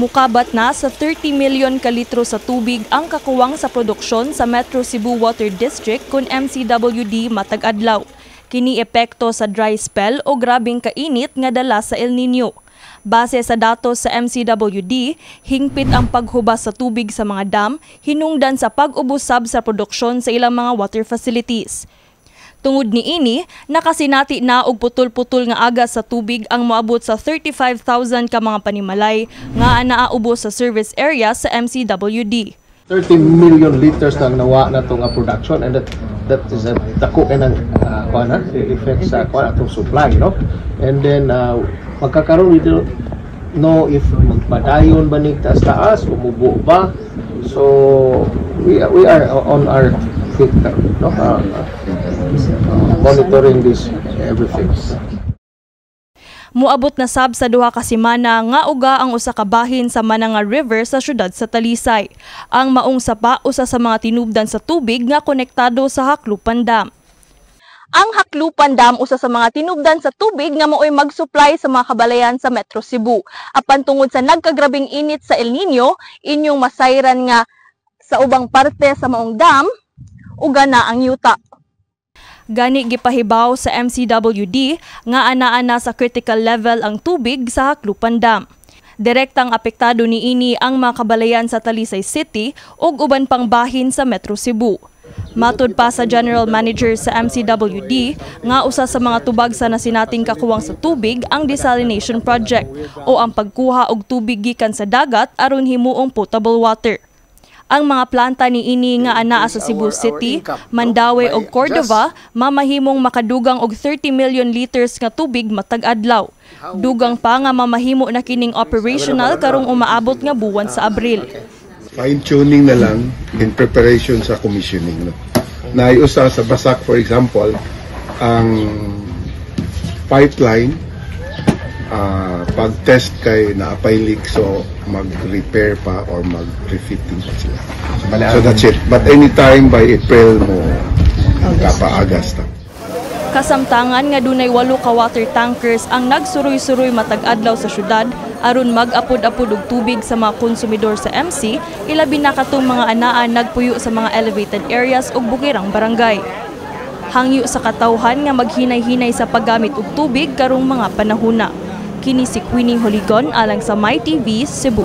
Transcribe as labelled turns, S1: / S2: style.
S1: Mukabat na sa 30 million kalitro sa tubig ang kakuwang sa produksyon sa Metro Cebu Water District kon MCWD matag adlaw. Kini epekto sa dry spell o grabeng kainit nga dala sa El Nino. Base sa datos sa MCWD, hingpit ang paghubas sa tubig sa mga dam hinungdan sa pag-ubos sab sa produksyon sa ilang mga water facilities. Tungod niini, nakasinati na og putol-putol nga agas sa tubig ang moabot sa 35,000 ka mga panimalay nga naa ubos sa service area sa MCWD.
S2: 30 million liters lang nawa na to nga production and that is a dako kay ng kuan na effect sa kuan atong supply, no? And then pagkakaroon, we don't know if magpadayon ba ni taas taas o mubo ba, so we are on our feet, no, monitoring this everything.
S1: Muabot na sab sa 2 ka semana nga uga ang usa ka bahin sa Mananga River sa syudad sa Talisay. Ang maong sapa usa sa mga tinubdan sa tubig nga konektado sa Jaclupan Dam. Ang Jaclupan Dam usa sa mga tinubdan sa tubig nga maoy mag-supply sa mga kabalayan sa Metro Cebu. Apan tungod sa nagkagrabing init sa El Nino, inyong masayran nga sa ubang parte sa maong dam, uga na ang yuta. Gani gipahibaw sa MCWD nga anaa na sa critical level ang tubig sa Jaclupan Dam. Direktang apektado niini ang mga kabalayan sa Talisay City ug uban pang bahin sa Metro Cebu. Matud pa sa General Manager sa MCWD nga usa sa mga tubag sa nasinating kakuwang sa tubig ang desalination project o ang pagkuha og tubig gikan sa dagat aron himuong potable water. Ang mga planta niini nga anaa sa Cebu City, Mandaue ug Cordova mamahimong makadugang og 30 million liters nga tubig matag adlaw. Dugang pa nga mamahimo na kining operational karong umaabot nga buwan sa Abril.
S3: Fine-tuning na lang in preparation sa commissioning. No? Naiusa sa Basak, for example, ang pipeline, pag-test kay naapay leak, so mag-repair pa or mag-refitting pa sila. So that's it. But anytime by April mo kapaagas ta.
S1: Kasamtangan nga dunay walo ka water tankers ang nagsuroy-suroy matag adlaw sa syudad aron mag-apod-apod og tubig sa mga konsumidor sa MC, ilabi na katong mga anaa nagpuyo sa mga elevated areas ug bukirang barangay. Hangyo sa katawhan nga maghinay-hinay sa paggamit og tubig karong mga panahuna. Kini si Queenie Holigon alang sa My TV Cebu.